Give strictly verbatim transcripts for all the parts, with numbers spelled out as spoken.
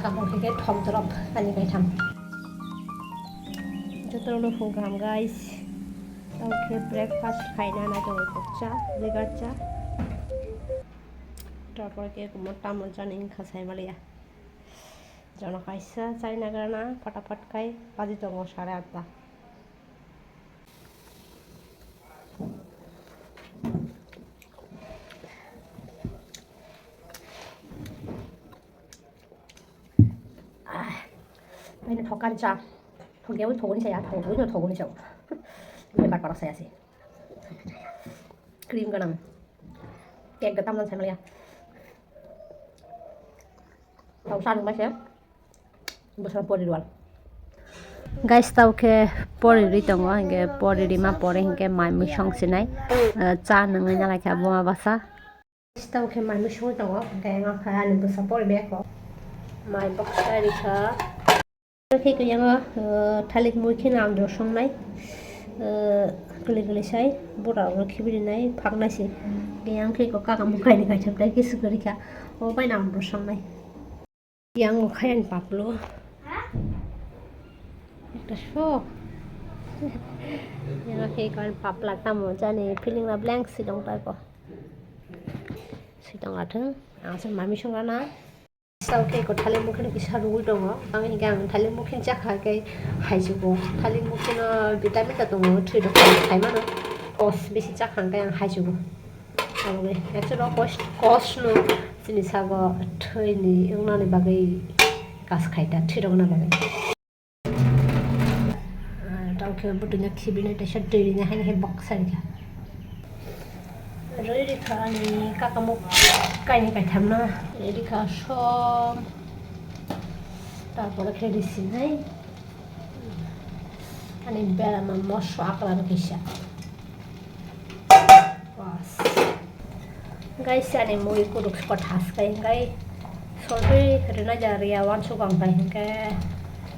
Abo khe thok drop ani kaitham. Jotono phung kaham, guys. Tamo khe breakfast khaina na tongo, cha, legar cha. Tarpor khe kumo tamo jani wngkha sai maliya. Jono kaisa chai nagrana, pata pat khai baji tongo sare atta. Aini thokan cha. Thokya wi thogoni saya, thogoni no thogoni sao. Ini bat parok saya si. Cream ganang. Cake gatam dan saya melihat. Tau sanung bai se. Bosra pori rwal. Guys, tau khe pori ri tongo, hingke pori rima pore hingke mai mui song sinai. Eh, cha nungwi nalai kha buma basa. Tau khe mai mui song tongo, hingke ang kha ani bwsa pori bag o. Mai boksa ri kha. Khe khe yang, eh, thalik mui khe ang dosong nai. Eh, kli kli sai, bora ro khibi ri nai, phak nai se. Yang khe ko kaka mukai ni kaitham tai khe sukari kha. O bai nang dosong nai. Yang o khai ani paplo. Ekta so. Yang khe ko ani papla tamo jani feeling la blank si dong tai ko. Si dong athung. Ang se mami song na. Sao khe ko thalik mukhin kisa rugui tongo. Ang hinkhe ang thalik mukhin chakha khe haijugo. Thalik mukhin o vitamin ta tongo, thwi rok khai mano. Kos bisi chakha hingkhe ang haijugo. Abo khe actually o kos, kos no chini sago thwini wngnani bagwi kas khai ta, thwi rokna bagwi. Ah, tamo khe bwtwino khibini teisa twi rini haini hai boksa rikha. Rwi rikha ani kakamuk kaini kaithamno. Rikha som. Tarpore khe risinai. Ani berama moso aklaro kisa. Bas. Guys, ani mui kuduk kothas kai, hingkai soltwi rina ja ria wansuk ang bai, hingke,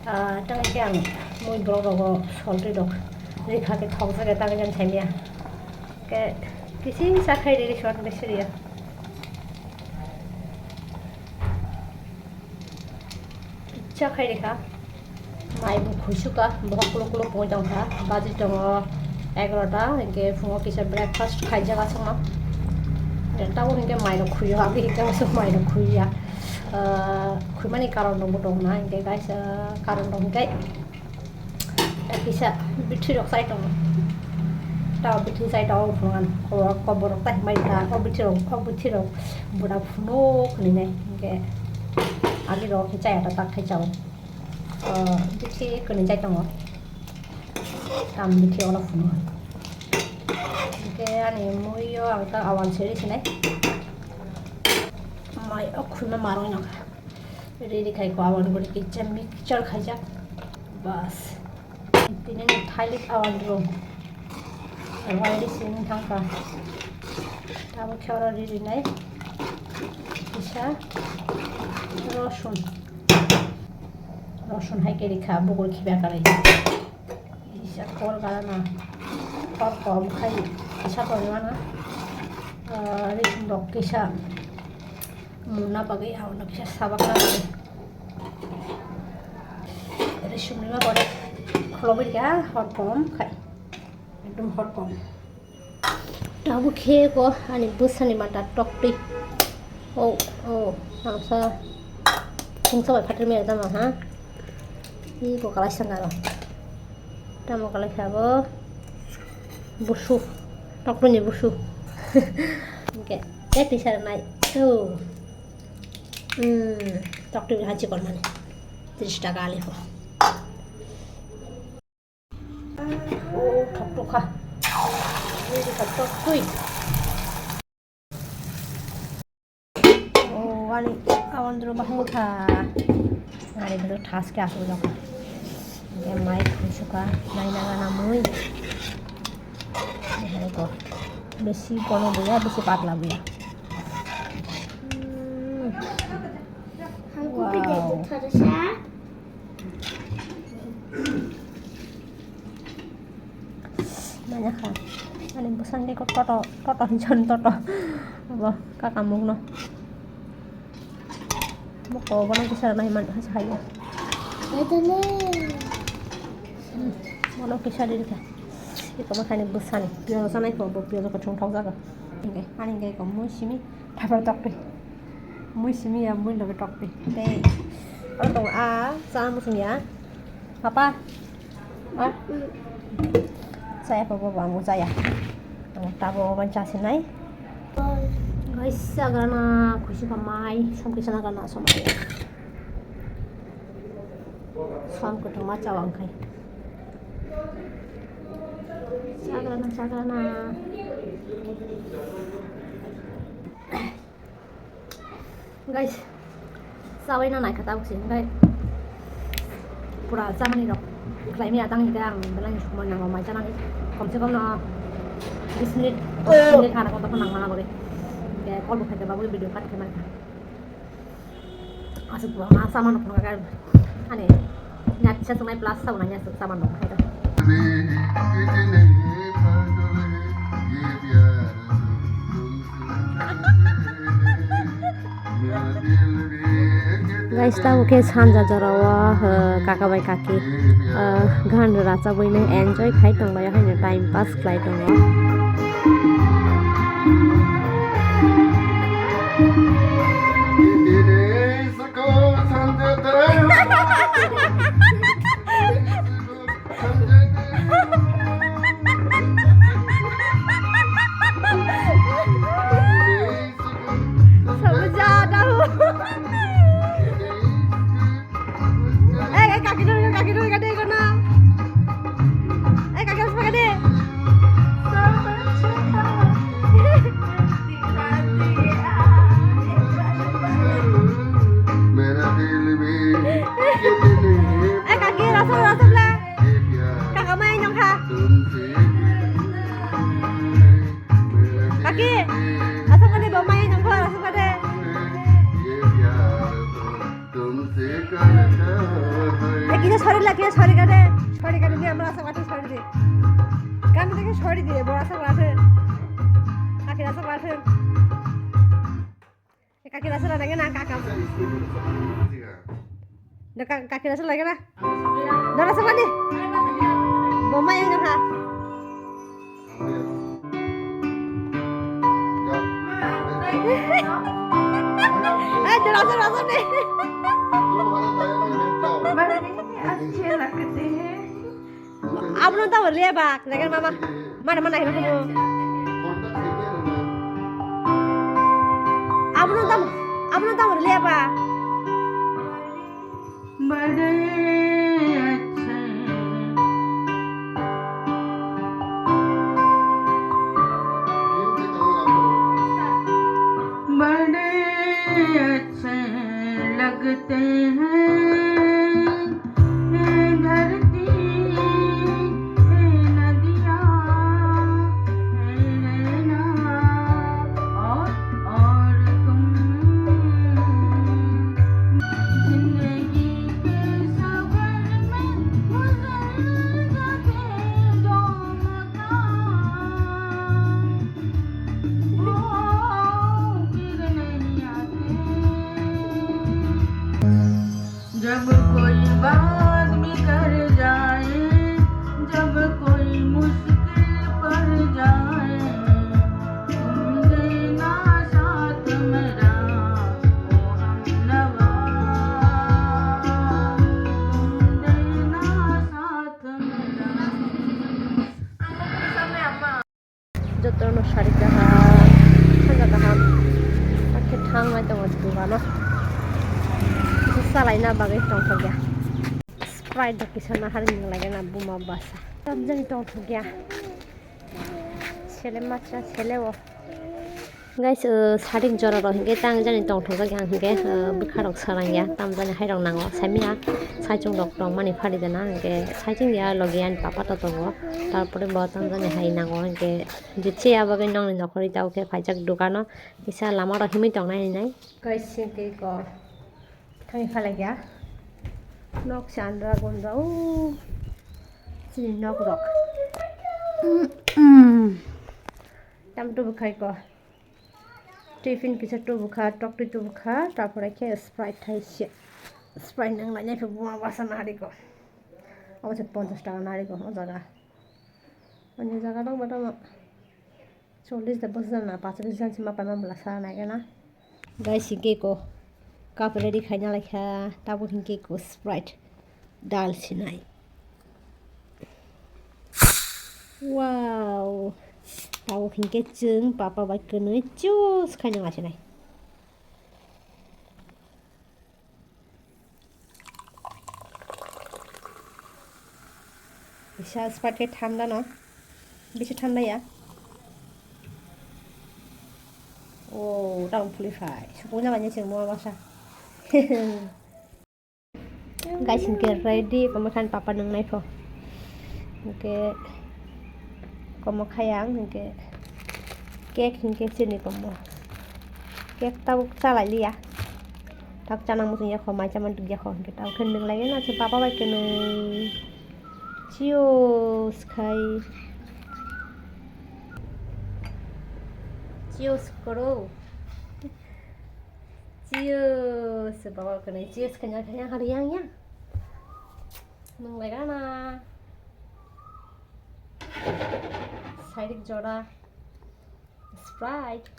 ah, tang khe ang mui borok rogo soltwi rok rikha khe thok jaga tang jan saimya. Ke kisi sa khai riri swan besi ria. Cha khai rikha. Mai bo khuisuka, bohok kuluk kuluk pungwi tongkha. Baji tongo egarota, hinkhe phungo kisa breakfast khaijak aswkno. Tabuk hinkhe mai rok khuiyo, abo hinkhe aswk mai rok khuiya. Ah, khuimani karon rokbo tongna, hinkhe kaisa karon rok hinkhe. Kisa bithi rok chai tongo. Ta bithi chai tongo phungan. Ko, kobor rok ta himai ta. O bithi rok, o bithi rok. Buda phunuk ni nai. Hinkhe agi rok khe chai ta tak khai chao. O bithi kuni chai tongo. Tam bithi ola phunuk. Hinkhe ani mui o ang ta awan seri sinai. Mai o khuna marong nang. Ready khai ko awan guri kisa mixture khaijak. Bas. Tini ni thailik awan ro. Already sini thangka. Abo khe oro ready nai. Kisa rosun. Rosun hai khe rikha bugul khiba kalai. Kisa kol galana, kol kom khai kisa tongmana, ah, risum rok kisa muna bagwi abono kisa sabakna bagwi. Risum rima pore khulogwi rikha hor kom khai, ekdom hor kom. Tabuk khe ko ani bwsani mata toktwi. O, o, nangsa khungsa bai phatar maya tamo ha. Iko kalai sanga ro. Tamo kalai kha bo busu. Toktwi ni busu. Oke. Tei tisa nai. O. Hmm. Toktwi ha chikon mani. Tris taka ali ko. O, thok thok kha. Ini di thok thok tui. O, ani awan dulu bahang kha. Ngari dulu thas khe asuk jok. Ini mai khusuka, nai naga namui. Ini hai ko. Besi kono buya, besi patla buya. Hmm. Wow. Manya kha. Ani bwskango toto, toto hinwi sani toto. Abo kakamukno. Moko bono kisa rwna himani hasa haiya. Bono kisa ri rikha. Iko ma khani bwsani. Piyajo sanai ko bo piyajo ko chwng thok jaga. Hingke ani hingke ko mui simi thapar tokpi. Mui simi ya mui loge tokpi. Tei oro tongo a cha musung ya. Papa. Ah. Chaya pa baba, amo chaya. Ang tabo oban chasinai. Guys, chagrana khusi khamai, som kisa nagrana somai. Som kwthwma chawang khai. Chagrana, chagrana. Guys, chawi na naikha tabuk se, hwnkhe pura chamani rok khlai maya tang hwnkhe ang belai ni somoi nango mai chanani, kom se kom no bis minute, bis minute hana kotor nang mana bole, hwnkhe call bo khaikhe bagwi video cut khe mankha. Aswk bo ma chamano phunukha khe ani nyatsa tongnai plus saboni nyatsa chamano phai rok. Guys, tabuk khe sanja jora o, uh, kaka bai kaki, uh, gan rachagwi no enjoy khai tong lai, haino time pass khlai tongo. Sabu jada ho. Eh, eh, kaki dulu, kaki dulu, kaki dulu, kaki dulu. Eh, kaki harus pakai deh. Eh, kaki, rasa, rasa, bla. Kakak main dong, ha. Kaki, asam kade, bau main dong, ha, asam kade. Eh, kisa sorry la, kisa sorry kade. Sorry kade, dia merasa kade sorry de. Kan dia sorry de, merasa kade. Kaki rasa kade. Eh, kaki rasa kade, na kaka. Dah ka-, kaki rasa kade na. Dah rasa kade. Bau main dong, ha. ए, डराओ, डराओ, डराओ नहीं। तुम्हारा दया नहीं मिलता। बड़े अच्छे लगते हैं। Abono tamo liya ba, jagan mama, mana mana hino hino. Abono tamo, abono tamo liya ba. बड़े अच्छे, बड़े अच्छे लगते हैं ये धरती, ये नदियाँ, ये नैना और, और तुम। जिंदगी के सफर में गुजर जाते जो मकाम, वो फिर नहीं आते। जब कोई बात बिगड़ जाए, जब कोई मुश्किल पड़ जाए, तुम देना साथ मेरा, ओ हमनवा, तुम देना साथ मेरा। Jotono sari kaham, sanja kaham. Hakhe thangnai tongo dogano. Kisa salaina bagwi tongthokya. Sprite rok kisa nahar wng laina buma bwsa. Tamjani tongthokya. Sele macha sele o. Guys, uh, sarik jora rok hinkhe tang jani tongthokjak yang hinkhe, uh, bwkha rok sarang ya, tamjani hai rok nango. Saimya saichung rok tongmani pharijana hinkhe saichung ya logi ani papa to tongo. Tarpore bo tamjani hai nango hinkhe. Jitse ya bagwi nokni nokhorwi tabuk khe phaijak dukano, kisa lama rok himwi tongnai hinwi. Kaisa tei kok thangwi phalai kha. Nok se andra gondra o chini nok rok. Tam tu bwkhai ko. Tiffin kisa tubukha, tokti tubukha, tarpore khe Sprite thaise. Sprite nang lainai khe buma basa nariko. Abo se ponchash taka nariko o jaga. Ani jaga dong ba dong. Chollish da bwsajana, pachalis jan se ma paima bwla sa nai gana. Guys, hinkhe ko cup ready khaina laikha, tabuk hinkhe ko Sprite dal sinai. Wow! Tabuk hinkhe chwng papa bai kwnwi juice khaina laisinai. Kisa Sprite khe thanda no. Bisi thanda ya. O, tang phuli phai. Sukung jaba ni chwng mo basa. Guys, hinkhe ready, komo khan papa nang nai pho. Hinkhe komo khayang, hinkhe cake hinkhe chini komo. Cake tabuk chalai liya. Tak chana muchung yakho, mai chaman tuk yakho, hinkhe tabuk khe nang lai na se papa bai khe nang. Cheers khai. Cheers koro. Cheers, baba kene cheers kanya kanya hari yang yang. Nung lega na. Sairik joda. Sprite.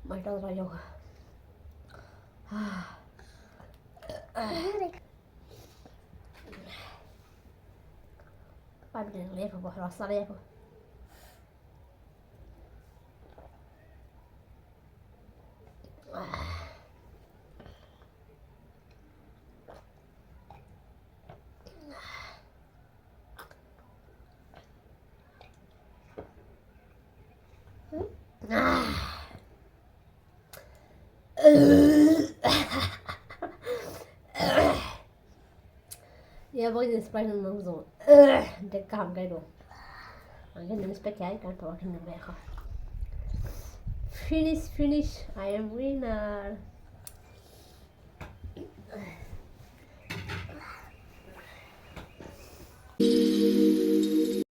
Mai tang rayo. Pabidin lepo bo rasa lepo. Ya, boy, this Sprite nang jong. De kaham kai do. Ang kan nang Sprite kai kan tawa kan nang ko. Finish, finish. I am winner.